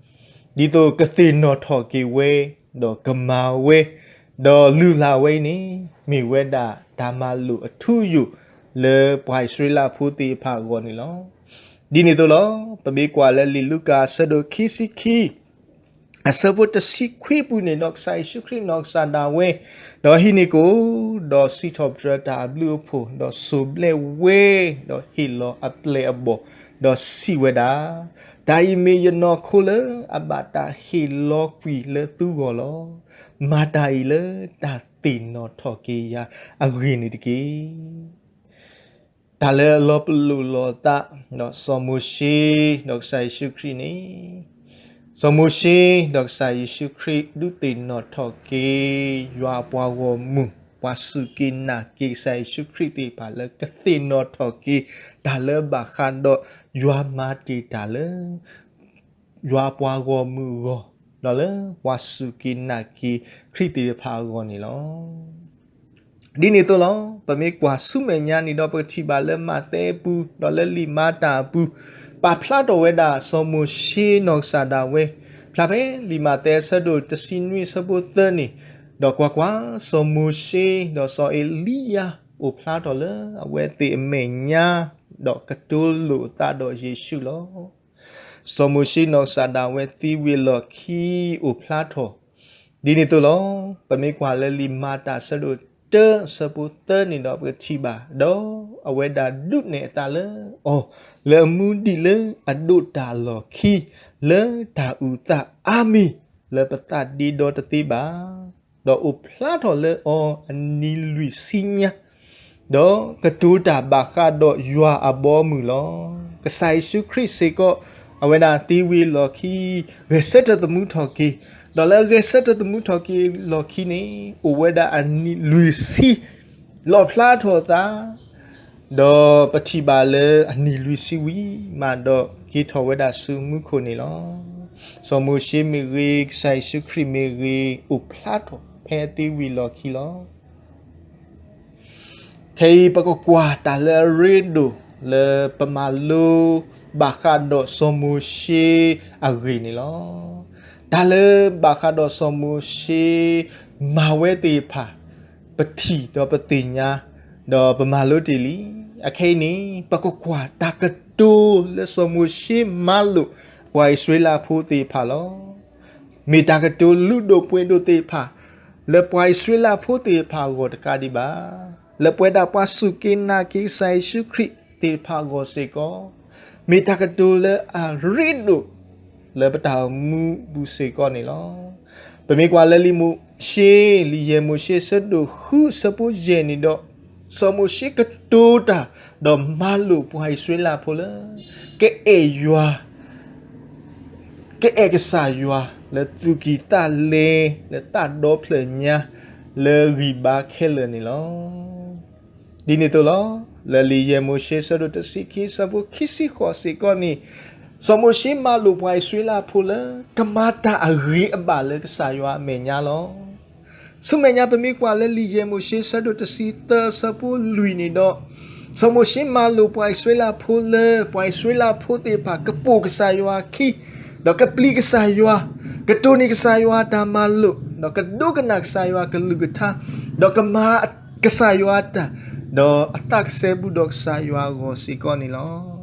ဒ်သိးကသ့ၣ်နီၣ်ထီၣ်က့ၤဝဲ, ဒီးကမၤဝဲ, ဒီးလုၢ်လၢ်ဝဲအံၤန့ၣ်, မ့ၢ်ဝဲဒၣ်တၢ်မၤလိာ်အထူအယိာ် လၢပှၤအံၣ်စရ့လးဖိသ့ၣ်တဖၣ်အဂီၢ်န့ၣ်လီၤ. ဒ်န့ၣ်အသိးလီၤ. ပမ့ၢ်ကွၢ်လၢလံာ်လူၤကၣ်အဆၢဒိၣ်ခံဆံခံ အဆၢဖိတဆံခွံပူၤန့ၣ်ဒီး ကစၢ်ယ့ၣ်ၡူးခရံာ်နီၢ်ကစၢ်ဒၣ်ဝဲ, ဒီးဟံးန့ၢ်ကိၣ်, ဒီးစံးထီၣ်ပတြၢၤတၢ်အဘျုးအဖှိၣ်, ဒီးစိၢ်ဘျဲးဝဲ, ဒီးဟ့ၣ်လီၤအပျဲၢ်အဘီၣ်, ဒီးစံးဝဲဒၣ်, တၢ်အံၤမ့ၢ်ယနီၢ်ခိလၢအဘၣ်တၢ်ဟ့ၣ်လီၤကွံာ်လၢသုဂီၢ်လီၤ. မၤတၢ်အံၤလၢတၢ်သ့ၣ်နီၣ်ထီၣ်က့ၤယၤအဂ့ၢ်န့ၣ်တက့ၢ်. တၢ်လၢအလီၤပလိာ်လိာ်အသး ဒီးစီၤမိၤၡ့ ဒီးကစၢ်ယ့ၣ်ၡူးခရံာ်န့ၣ်, စီၤမိၤၡ့ ဒီးကစၢ်ယ့ၣ်ၡူးခရံာ် ဒုးသ့ၣ်နီၣ်ထီၣ်က့ၤ ယွၤအပှၤဂီၢ်မုၢ် ပှၤစူၢ်က့ၤနာ်က့ၤကစၢ်ယ့ၣ်ၡူးခရံာ်သ့ၣ်တဖၣ် လၢကသ့ၣ်နီၣ်ထီၣ်က့ၤ တၢ်လၢဘၣ်ဃးဒီးယွၤမၤတ့ၢ်တၢ်လၢ ယွၤအပှၤဂီၢ်မုၢ်အဂီၢ်, ဒီးလၢပှၤစူၢ်က့ၤနာ်က့ၤခရံာ်သ့ၣ်တဖၣ်အဂီၢ်န့ၣ်လီၤ. ဒ်န့ၣ်အသိးလီၤ. ပမ့ၢ်ကွၢ်ဆူမဲာ်ညါန့ၣ်ဒီး ပကထံၣ်ဘၣ်လၢမးသဲအပူၤ ဒီးလၢလံာ်မၤတၢ်အပူၤ, ပာ်ဖျါထီၣ်ဝဲဒၣ်စီၤမိၤၡ့နီၢ်ကစၢ်ဒၣ်ဝဲ, ဖျါဖဲလံာ်မးသဲအဆၢဒိၣ်တဆံနွံအဆၢဖိသၢန့ၣ်, ဒီးကွၢ်ကွၢ်, စီၤမိၤၡ့ ဒီးစီၤအ့လံယၤ အိၣ်ဖျါထီၣ်လၢအဝဲသ့ၣ်အမဲာ်ညါ, ဒီးကတိၤလိာ်အသးဒီးယ့ၣ်ၡူးလီၤ. စီၤမိၤၡ့နီၢ်ကစၢ်ဒၣ်ဝဲသံဝံၤအလီၢ်ခံအိၣ်ဖျါထီၣ်, ဒ်န့ၣ်အသိးလီၤ. ပမ့ၢ်ကွၢ်လၢလံာ်မၤတၢ်အဆၢဒိၣ်တၢအဆၢဖိသၢန့ၣ်ဒီး ပကထံၣ်ဘၣ်, ဒီးအဝဲဒၣ်ဒုးနဲၣ်အသးလၢအီၤ လၢအမူဒံးလၢအဒိးတၢ်အလီၢ်ခံ လၢတၢ်အုၣ်သးအါမံၤ လၢပသးဒ့ဒီတသ့ဘၣ် ဒီးအိၣ်ဖျါထီၣ်လၢအီၤအနံၤလွံၢ်ဆံညါ, ဒီးကတိၤတၢ်ဘၣ်ဃးဒီးယွၤအဘီအမုၢ်လီၤ. ကစၢ်ယ့ၣ်ၡူးခရံာ်စ့ၢ်ကီး အဝဲဒၣ်သံဝံၤအလီၢ်ခံ ဂဲၤဆၢထၢၣ်သမူထီၣ်က့ၤ ဒီးလၢအဂဲၤဆၢထၢၣ်သမူထီၣ်က့ၤလီၢ်ခံန့ၣ် အိၣ်ဝဲဒၣ်အနံၣ်လွံၢ်ဆံ လီၣ်ဖျါထီၣ်အသး, ဒီးပထံၣ်ဘၣ်လၢအနံၣ်လွံၢ်ဆံဝံၤမးဒီးက့ၤထီၣ်ဝဲဒၣ်ဆူမူခိၣ်န့ၣ်လီၤ. စီၤမိၤၡ့မ့ၢ်ဂ့ၤ, ကစၢ်ယ့ၣ်ၡူးခရံာ်မ့ၢ်ဂ့ၤ, အိၣ်ဖျါထီၣ်ဖဲအသံဝံၤလီၢ်ခံလီၤ. ခဲအံၤပကကွၢ်တၢ်လၢအရ့ဒိၣ်လၢပမၤလိဘၣ်ဃးဒီးစီၤမိၤၡ့အဂ့ၢ်န့ၣ်လီၤ. တၢ်လၢဘၣ်ဃးဒီးစီၤမိၤၡ့မၤဝဲသ့ၣ်တဖၣ် ပထံၣ်ဒီးပသ့ၣ်ညါ ဒီးပမၤလိတ့ၢ်လံ. အခဲအံၤန့ၣ် ပကကွၢ်တၢ်ကတိၤလၢစီၤမိၤၡ့မၤလိာ်ပှၤအံၣ်စရ့လးဖိသ့ၣ်တဖၣ်လီၤ. မ့ၢ်တၢ်ကတိၤလုၢ်ဒိၣ်ပှ့ၤဒိၣ်သ့ၣ်တဖၣ် လၢပှၤအံၣ်စရ့လးဖိသ့ၣ်တဖၣ်အဂီၢ်တကးဒံးဘၣ်, လၢပဝဲဒၣ်ပှၤစူၢ်က့ၤနာ်က့ၤကစၢ်ယ့ၣ်ၡူးခရံာ်သ့ၣ်တဖၣ်အဂီၢ်စ့ၢ်ကီး, မ့ၢ်တၢ်ကတိၤလၢအရ့ဒိၣ် လၢပတၢ်အိၣ်မူအပူၤစ့ၢ်ကီးန့ၣ်လီၤ. ပမ့ၢ်ကွၢ်လၢလံာ်မိၤၡ့, လံာ်ယဲၢ်မိၤၡ့ဆၢဒိၣ်ဃုဆၢဖိယဲၢ်န့ၣ်ဒီး, စီၤမိၤၡ့ကတိၤတၢ် ဒီးမၤလိာ်ပှၤအံၣ်စရ့လးဖိလၢ ကအဲၣ်ယွၤ ကအဲၣ်ကစၢ်ယွၤလၢသူၣ်ကံၢ်သးလဲ လၢသးဒီဖျၢၣ်ညါ လၢဂံၢ်ဘါခဲလၢာ်န့ၣ်လီၤ. ဒ်န့ၣ်အသိးလီၤ. လၢလံာ်ယဲၢ်မိၤၡ့ဆၢဒိၣ်တဆံခံဆၢဖိခံဆံဃိးစ့ၢ်ကီးန့ၣ်, စီၤမိၤၡ့မၤလိာ်ပှၤအံၣ်စရ့လးဖိလၢ ကမၤတၢ်အဂ့ၤအဘၣ်လၢကစၢ်ယွၤအမဲာ်ညါလီၤ. ဆူမဲာ်ညါပမ့ၢ်ကွၢ်လၢလံာ်ယဲၢ်မိၤၡ့ဆၢဒိၣ်တဆံသၢဆၢဖိလွံၢ်န့ၣ်ဒီး, စီၤမိၤၡ့မၤလိာ်ပှၤအံၣ်စရ့လးဖိလၢ ပှၤအံၣ်စရ့လးဖိသ့ၣ်တဖၣ်ကပိာ်ကစၢ်ယွၤအခံ, ဒီးကပျံၤကစၢ်ယွၤ, ကတိၢ်န့ၢ်ကစၢ်ယွၤအတၢ်မၤလိာ်, ဒီးကဒိကနၣ်ကစၢ်ယွၤအကလုၢ်ကထါ, ဒီးကမၤကစၢ်ယွၤအတၢ်, ဒီးအသးကစဲဘူးဒီးကစၢ်ယွၤအဂီၢ်စ့ၢ်ကီးန့ၣ်လီၤ.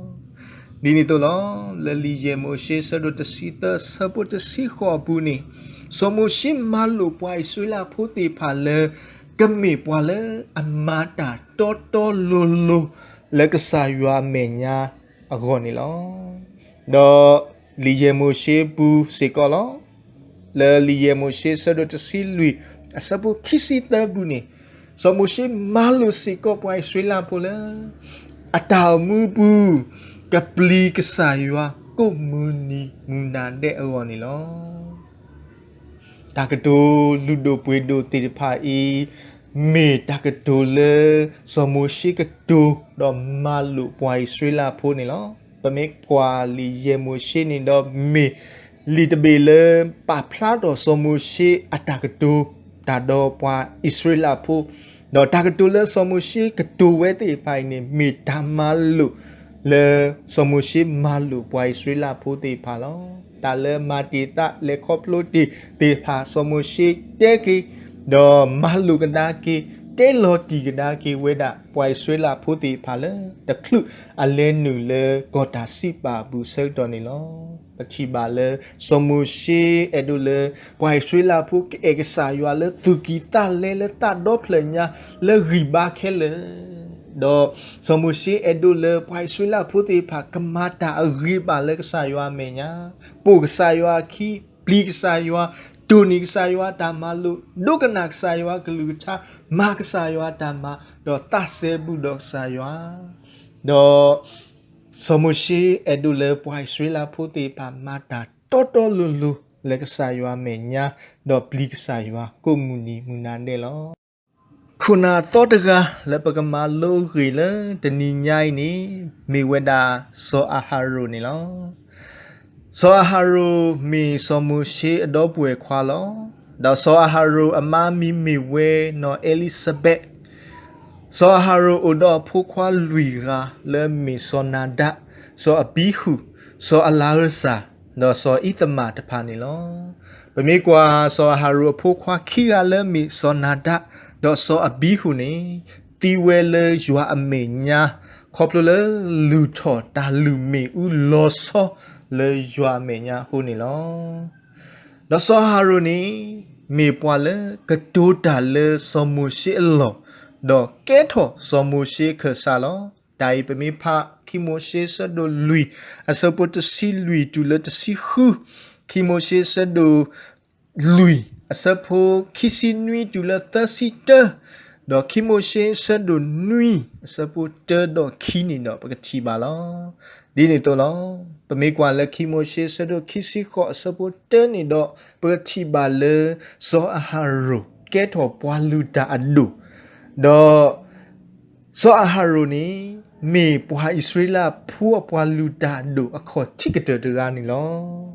ဒ်န့ၣ်အသိးလီၤ. လၢလံာ်ယဲၢ်မိၤၡ့ဆၢဒိၣ်တဆံသၢဆၢဖိတဆံဃိးအပူၤန့ၣ်, စီၤမိၤၡ့မၤလိာ်ပှၤအံၣ်စရ့လးဖိသ့ၣ်တဖၣ်လၢ ကမ့ၢ်ပှၤလၢအမၤတၢ်တီတီလိၤလိၤ လၢကစၢ်ယွၤအမဲာ်ညါအဂီၢ်န့ၣ်လီၤ. ဒီးလံာ်ယဲၢ်မိၤၡ့ပူၤစ့ၢ်ကီးလီၤ. လၢလံာ်ယဲၢ်မိၤၡ့ဆၢဒိၣ်တဆံလွံၢ်အဆၢဖိခံဆံသၢပူၤန့ၣ်, စီၤမိၤၡ့မၤလိာ်စ့ၢ်ကီးပှၤအံၣ်စရ့လးဖိလၢ အတၢ်အိၣ်မူအပူၤ ကပျံၤကစၢ်ယွၤကိးမုၢ်နံၤမုၢ်နၤဒဲးအဂီၢ်န့ၣ်လီၤ. တၢ်ကတိၤလုၢ်ဒိၣ်ပှ့ၤဒိၣ်သ့ၣ်တဖၣ်အံၤ မ့ၢ်တၢ်ကတိၤလၢ စီၤမိၤၡ့ကတိၤ ဒီးမၤလိာ်ပှၤအံၣ်စရ့လးဖိန့ၣ်လီၤ. ပမ့ၢ်ကွၢ်လံာ်ယဲၢ်မိၤၡ့န့ၣ်ဒီး မ့ၢ်လံာ်တဘ့ၣ်လၢ ပာ်ဖျါထီၣ်စီၤမိၤၡ့အတၢ်ကတိၤတၢ်ဒီးပှၤအံၣ်စရ့လးဖိ, ဒီးတၢ်ကတိၤလၢစီၤမိၤၡ့ကတိၤဝဲသ့ၣ်တဖၣ်အံၤန့ၣ် မ့ၢ်တၢ်မၤလိာ်လၢ စီၤမိၤၡ့မၤလိာ်ပှၤအံၣ်စရ့လးဖိသ့ၣ်တဖၣ်လီၤ. တၢ်လၢမၤတ့ၢ်သးလဲၤခီဖျိတ့ၢ်သ့ၣ်တဖၣ် စီၤမိၤၡ့တဲက့ၤ, ဒီးမၤလိာ်ကဒါက့ၤ, တဲလီၤတံၢ်ကဒါက့ၤဝဲဒၣ် ပှၤအံၣ်စရ့လးဖိသ့ၣ်တဖၣ်လၢ တချုးအလဲၤနုာ်လၢကီၢ်တၢ်စံးပာ်အပူၤဆၢကတီၢ်န့ၣ်လီၤ. ပထံၣ်ဘၣ်လၢ စီၤမိၤၡ့အဲၣ်ဒိးလၢ ပှၤအံၣ်စရ့လးဖိကအဲၣ်ကစၢ်ယွၤလၢသူၣ်ကံၢ်သးလဲ လၢသးဒီဖျၢၣ်ညါ လၢဂံၢ်ဘါခဲလၢာ်, ဒီးစီၤမိၤၡ့အဲၣ်ဒိးလၢပှၤအံၣ်စရ့လးဖိသ့ၣ်တဖၣ် ကမၤတၢ်အဂ့ၤဘၣ်လၢကစၢ်ယွၤအမဲာ်ညါ, ပိာ်ကစၢ်ယွၤအခံ, ပျံၤကစၢ်ယွၤ, တိၢ်န့ၢ်ကစၢ်ယွၤအတၢ်မၤလိာ်, ဒိကနၣ်ကစၢ်ယွၤအကလုၢ်ကထါ, မၤကစၢ်ယွၤအတၢ်မၤ, ဒီးသးစဲဘူးဒီးကစၢ်ယွၤ, ဒီး စီၤမိၤၡ့အဲၣ်ဒိးလၢပှၤအံၣ်စရ့လးဖိသ့ၣ်တဖၣ် မၤတၢ်တီတီလိၤလိၤလၢကစၢ်ယွၤအမဲာ်ညါ, ဒီးပျံၤကစၢ်ယွၤကိးမုၢ်နံၤမုၢ်နၤဒဲးလီၤ. ခိၣ်နၢ်သီတဂၤလၢပကမၤလိအဂ့ၢ်လၢတနံၤညါအံၤန့ၣ် မ့ၢ်ဝဲဒၣ်စီၤအၤဟရိၣ်န့ၣ်လီၤ. စီၤအၤဟရိၣ်မ့ၢ်စီၤမိၤၡ့အဒီပုၢ်ဝဲၢ်ခွါလီၤ. ဒီးစီၤအၤဟရိၣ်အမါမံၤမ့ၢ်ဝဲနီၢ်အ့လံၤစဘဲး. စီၤအၤဟရိၣ်အိၣ်ဒီးအဖိခွါလွံၢ်ဂၤလၢမ့ၢ်စီၤနၤဒၣ်, စီၤအဘံဟူး, စီၤအလၤဧၢစၤ, ဒီးစီၤအံသမၣ်တဖၣ်န့ၣ်လီၤ. ပမ့ၢ်ကွၢ်စီၤအၤဟရိၣ်အဖိခွါခံဂၤလၢမ့ၢ်စီၤနၤဒၣ်, ဒီးစီၤအဘံဟူးန့ၣ် သံဝဲလၢယွၤအမဲာ်ညါ, ခီဖျိလၢလုၢ်ထီၣ်တၢ်လုၢ်မ့ၣ်အူလီၤဆီလၢယွၤအမဲာ်ညါအဃိန့ၣ်လီၤ. ဒီးစီၤအၤဟရိၣ်န့ၣ် မ့ၢ်ပှၤလၢကတိၤတၢ်လၢစီၤမိၤၡ့အလီၢ်, ဒီးကဲထီၣ်စီၤမိၤၡ့အခၢၣ်စးလီၤ. တၢ်အံၤပမ့ၢ်ဖးခံမိၤၡ့ဆၢဒိၣ်လွံၢ် အဆၢဖိတဆံလွံၢ်တုၤလၢတဆံဃု, ခံမိၤၡ့ဆၢဒိၣ်လွံၢ် အဆၢဖိခံဆံနွံတုၤလၢသၢဆံတၢ, ဒီးခံမိၤၡ့ဆၢဒိၣ်နွံ အဆၢဖိတၢဒီးခံန့ၣ်ဒီး ပကထံၣ်ဘၣ်လီၤ. ဒ်န့ၣ်အသိးလီၤ. ပမ့ၢ်ကွၢ်လၢခံမိၤၡ့ ဆၢဒိၣ်ခံဆံဃိး အဆၢဖိတၢန့ၣ်ဒီး ပကထံၣ်ဘၣ်လၢ စီၤအၤဟရိၣ်ကဲထီၣ်ပှၤလုၢ်တၢ်အဒိၣ်, ဒီး စီၤအၤဟရိၣ်န့ၣ် မ့ၢ်ပှၤအံၣ်စရ့လးဖိအပှၤလုၢ်တၢ်အဒိၣ်အခီၣ်ထံးကတၢၢ်တဂၤန့ၣ်လီၤ.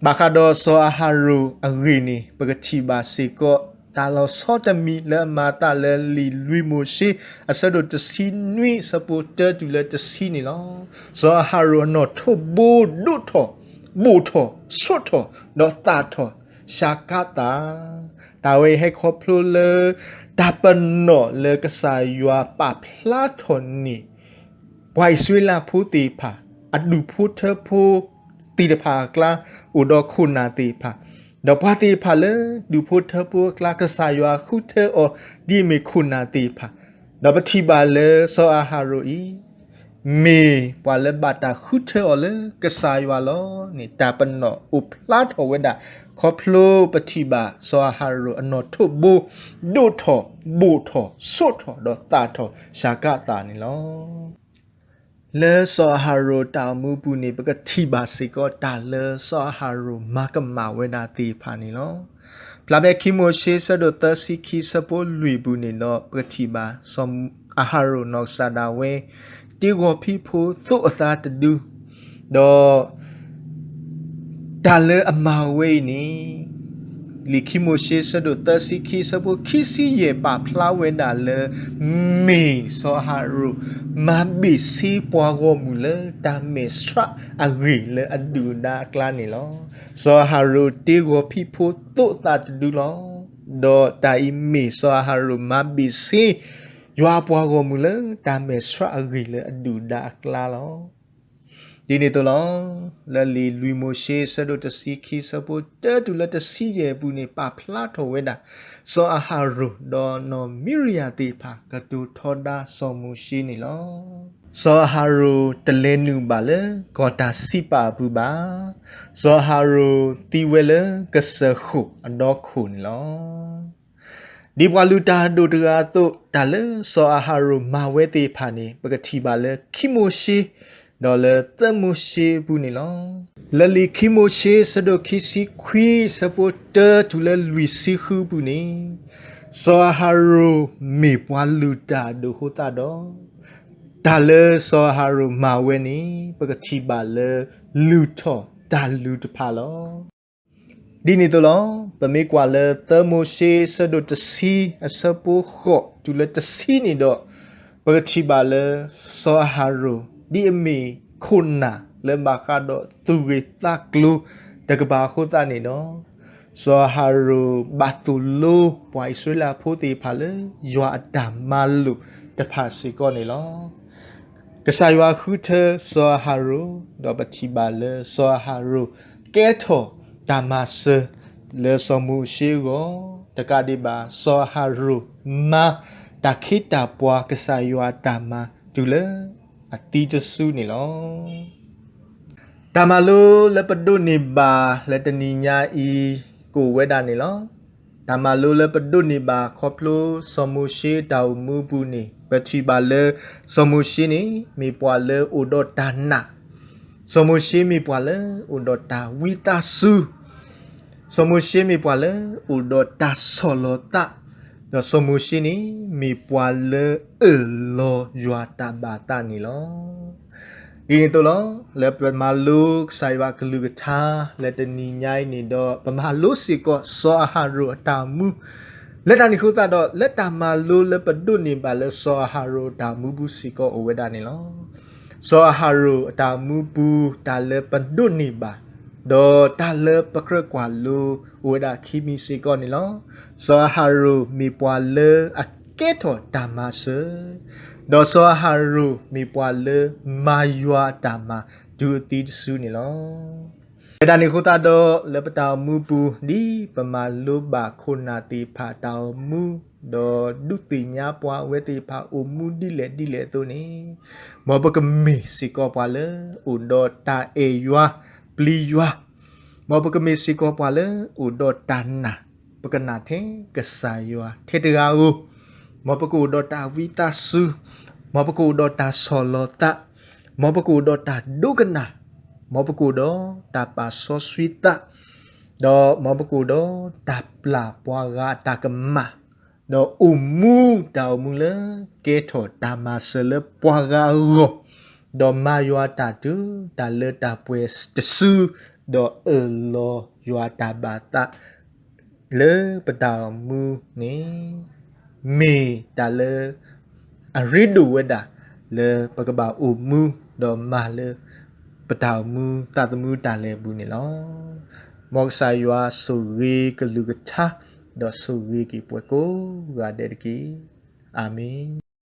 ဘၣ်ဃးဒီးစီၤအၤဟရိၣ်အဂ့ၢ်န့ၣ် ပကထံၣ်ဘၣ်စ့ၢ်ကီး တၢ်လီၤဆီတမံၤလၢအမၤအသးလၢလံာ်လွံၢ်မိၤၡ့ အဆၢဒိၣ်တဆံနွံ အဆၢဖိတၢတုၤလၢတဆံန့ၣ်လီၤ. စီၤအၤဟရိၣ်အနီၣ်ထိးဘိဒိၣ်ထီၣ်, ဘိၣ်ထီၣ်, ဆိးထီၣ်, ဒီးသၣ်ထီၣ်, ၡၤကးသၣ်, တၢ်ဝဲအံၤဟဲခီဖျိလၢ တၢ်ပနီၣ်လၢကစၢ်ယွၤပာ်ဖျါထီၣ်န့ၢ် ပှၤအံၣ်စရ့လးဖိသ့ၣ်တဖၣ် အဒူၣ်ဖိထၢဖိသ့ၣ်တဖၣ်အကျါ အိၣ်ဒီးခိၣ်နၢ်သ့ၣ်တဖၣ်, ဒီးပှၤသ့ၣ်တဖၣ်လၢဒူၣ်ဖိထၢဖိအကျါ ကစၢ်ယွၤဃုထၢအီၤ ဒ်အမ့ၢ်ခိၣ်နၢ်သ့ၣ်တဖၣ်, ဒီးပထံၣ်ဘၣ်လၢစီၤအၤဟရိၣ်အံၤ မ့ၢ်ပှၤလၢဘၣ်တၢ်ဃုထၢအီၤလၢကစၢ်ယွၤလီၤန့ၣ် တၢ်ပနီၣ်အိၣ်ဖျါထီၣ်ဝဲဒၣ် ခီဖျိပထံၣ်ဘၣ်စီၤအၤဟရိၣ်အနီၣ်ထိးဘိ ဒိၣ်ထီၣ်, ဘိၣ်ထီၣ်, ဆိးထီၣ်, ဒီးသၣ်ထီၣ်, ၡၤကးသၣ်န့ၣ်လီၤ. လၢစီၤအၤဟရိၣ်တၢ်အိၣ်မူပူၤန့ၣ် ပကထံၣ်ဘၣ်စ့ၢ်ကီးတၢ်လၢစီၤအၤဟရိၣ်မၤကမၣ်ဝဲဒၣ်သ့ၣ်တဖၣ်န့ၣ်လီၤ. ဖျါဖဲခံမိၤၡ့ ဆၢဒိၣ်သၢဆံခံ ဆၢဖိလွံၢ်ပူၤန့ၣ်ဒီး ပကထံၣ်ဘၣ်စီၤအၤဟရိၣ်နီၢ်ကစၢ်ဒၣ်ဝဲ တ့ဂီၤဖံးဖိသိးအသးတဒု, ဒီး တၢ်လၢအမၤဝဲအံၤန့ၣ် လံာ်ခံမိၤၡ့ ဆၢဒိၣ်သၢဆံခံ ဆၢဖိခံဆံယဲၢ် ပာ်ဖျါဝဲဒၣ်လၢ မ့ၢ်စီၤအၤဟရိၣ် မၤဘ့ၣ်ဆ့ပှၤဂီၢ်မုၢ်လၢတၢ်မဲာ်ဆှးအဂ့ၢ်လၢအဒုၣ်အဒါအကျါန့ၣ်လီၤ. စီၤအၤဟရိၣ်တ့ဂီၤဖံးဖိသိးအသးတဒုလီၤ. ဒီးတၢ်အံၤမ့ၢ်စီၤအၤဟရိၣ်မၤဘ့ၣ်ဆ့ ယွၤအပှၤဂီၢ်မုၢ်လၢတၢ်မဲာ်ဆှးအဂ့ၢ်လၢအဒုၣ်အဒါအကျါလီၤ. ဒ်န့ၣ်အသိးလီၤ. လၢလံာ်လွံၢ်မိၤၡ့ ဆၢဒိၣ်တဆံခံ ဆၢဖိတၢတုၤလၢတဆံယဲၢ်အပူၤန့ၣ် ပာ်ဖျါထီၣ်ဝဲဒၣ် စီၤအၤဟရိၣ်ဒီးနီၢ်မံရယၤသ့ၣ်တဖၣ် ကတိၤထီဒါစီၤမိၤၡ့န့ၣ်လီၤ. စီၤအၤဟရိၣ်တလဲၤနုာ်ဘၣ်လၢကီၢ်တၢ်စံးပာ်အပူၤဘၣ်. စီၤအၤဟရိၣ်သံဝဲလၢကစၢၢ်ဃိာ်အဒီခိၣ်န့ၣ်လီၤ. ဒ်ပှၤလုၢ်တၢ်အဒိၣ်တဂၤအသိး တၢ်လၢစီၤအၤဟရိၣ်မၤဝဲသ့ၣ်တဖၣ်န့ၣ် ပကထံၣ်ဘၣ်လၢခံမိၤၡ့ ဒီးလၢသၢမိၤၡ့အပူၤန့ၣ်လီၤ. လၢလံာ်ခံမိၤၡ့ ဆၢဒိၣ်ခံဆံခွံ ဆၢဖိတၢတုၤလၢလွံၢ်ဆံဃုအပူၤန့ၣ် စီၤအၤဟရိၣ်မ့ၢ်ပှၤလုၢ်တၢ်အဒိၣ်အဃိသတးဒီး တၢ်လၢစီၤအၤဟရိၣ်မၤဝဲန့ၣ် ပကထံၣ်ဘၣ်လၢလုၢ်ထီၣ်တၢ်လုၢ်တဖၣ်လီၤ. ဒ်န့ၣ်အသိးလီၤ. ပမ့ၢ်ကွၢ်လၢသၢမိၤၡ့ ဆၢဒိၣ်တဆံ အဆၢဖိဃိးတုၤလၢတဆံန့ၣ်ဒီး ပကထံၣ်ဘၣ်လၢ စီၤအၤဟရိၣ် ဒ်အမ့ၢ်ခိၣ်နၢ်လၢဘၣ်ဃးဒီးသူၣ်ဂ့ၤသးကျိၤတကပၤအဃိသတးန့ၣ်ဒီး စီၤအၤဟရိၣ်ဘၣ်သိၣ်လိပှၤအံၣ်စရ့လးဖိသ့ၣ်တဖၣ်လၢ ယွၤအတၢ်မၤလိာ်တဖၣ်စ့ၢ်ကီးန့ၣ်လီၤ. ကစၢ်ယွၤဃုထၢစီၤအၤဟရိၣ် ဒီးပထံၣ်ဘၣ်လၢစီၤအၤဟရိၣ် ကဲထီၣ်တၢ်မၤစၢၤလၢစီၤမိၤၡ့အဂီၢ် တကးဒံးဘၣ် စီၤအၤဟရိၣ်မၤတၢ်ခ့တၢ်ပှၤကစၢ်ယွၤအတၢ်မၤ တုၤလၢအသံတစုန့ၣ်လီၤ. တၢ်မၤလိလၢပဒိးန့ၢ်ဘၣ်လၢတနံၤညါအံၤ ကအိၣ်ဝဲဒၣ်န့ၣ်လီၤ. တၢ်မၤလိလၢပဒိးန့ၢ်ဘၣ်ခီဖျိ စီၤမိၤၡ့တၢ်အိၣ်မူအပူၤန့ၣ် ပထံၣ်ဘၣ်လၢ စီၤမိၤၡ့န့ၣ် မ့ၢ်ပှၤလၢအိၣ်ဒီးတၢ်နာ်, စီၤမိၤၡ့မ့ၢ်ပှၤလၢအိၣ်ဒီးတၢ်ဝံသးစူၤ, စီၤမိၤၡ့မ့ၢ်ပှၤလၢအိၣ်ဒီးတၢ်ဆီၣ်လီၤသး, ဒီးစီၤမိၤၡ့န့ၣ် မ့ၢ်ပှၤလၢအၢၣ်လီၤယွၤတၢ်ဘၣ်သးန့ၣ်လီၤ. ဒ်န့ၣ်အသိးလီၤ. လၢပမၤလိကစၢ်ယွၤကလုၢ်ကထါလၢတနံၤညါအံၤန့ၣ်ဒီး ပမၤလိစ့ၢ်ကီးစီၤအၤဟရိၣ်အတၢ်အိၣ်မူ, လၢတၢ်န့ၣ်အဃိသတးဒီး လၢတၢ်မၤလိလၢပဒိးန့ၢ်ဘၣ်လၢစီၤအၤဟရိၣ်အတၢ်အိၣ်မူပူၤစ့ၢ်ကီးအိၣ်ဝဲဒၣ်န့ၣ်လီၤ. စီၤအၤဟရိၣ်အတၢ်အိၣ်မူပူၤ တၢ်လၢပဒိးန့ၢ်ဘၣ် ဒီးတၢ်လၢပကြၢးကွၢ်လိအိၣ်ဝဲဒၣ်ခံမံၤစ့ၢ်ကီးန့ၣ်လီၤ. စီၤအၤဟရိၣ်မ့ၢ်ပှၤလၢအကဲထီၣ်တၢ်မၤစၢၤ, ဒီးစီၤအၤဟရိၣ်မ့ၢ်ပှၤလၢမၤယွၤအတၢ်မၤတုၤအသံတစုန့ၣ်လီၤ. လၢတၢ်န့ၣ်အဃိသတးဒီး လၢပတၢ်အိၣ်မူပူၤ ဒ်ပမၤလိဘၣ်ခိၣ်နၢ်သ့ၣ်တဖၣ်တၢ်အိၣ်မူ ဒီးဒုးသ့ၣ်ညါပှၤအဝဲသ့ၣ်တဖၣ်အိၣ်မူဒ်လဲၣ်ဒ်လဲၣ်အသိးန့ၣ်, မ်ပကမ့ၢ်စ့ၢ်ကီးပှၤလၢအိၣ်ဒီးတၢ်အဲၣ်ယွၤပျံၤယွၤ, မ်ပကမ့ၢ်စ့ၢ်ကီးပှၤလၢအိၣ်ဒီးတၢ်နာ်, ပကနာ်ထဲကစၢ်ယွၤထဲတဂၤဧိၤ, မ်ပကအိၣ်ဒီးတၢ်ဝံသးစူၤ, မ်ပကအိၣ်ဒီးတၢ်ဆီၣ်လီၤသး, မ်ပကအိၣ်ဒီးတၢ်ဒိကနၣ်, မ်ပကအိၣ်ဒီးတၢ်ပာ်စီဆှံသး, ဒီးမ်ပကအိၣ်ဒီးတၢ်ပျၢ်ပှၤဂၤအတၢ်ကမၣ်, ဒီးအိၣ်မူတၢ်အိၣ်မူလၢကဲထီၣ်တၢ်မၤစၢၤလၢပှၤဂၤအဂီၢ်, ဒီးမၤယွၤတၢ်တုၤတၢ်လၢတၢ်ပှဲၤတစု, ဒီးအၢၣ်လီၤယွၤတၢ်ဘၣ်သး လၢပတၢ်အိၣ်မူန့ၣ် မ့ၢ်တၢ်လၢအရ့ဒိၣ်ဝဲဒၣ် လၢပကဘၣ်အိၣ်မူ ဒီးမၤလၢပတၢ်အိၣ်မူသးသမူတၢ်လဲၤအပူၤန့ၣ်လီၤ. မ်ကစၢ်ယွၤဆိၣ်ဂ့ၤကလုၢ်ကထါ ဒီးဆိၣ်ဂ့ၤက့ၤပှၤကိးဂၤဒဲးတက့ၢ်. အၤမ့ၣ်.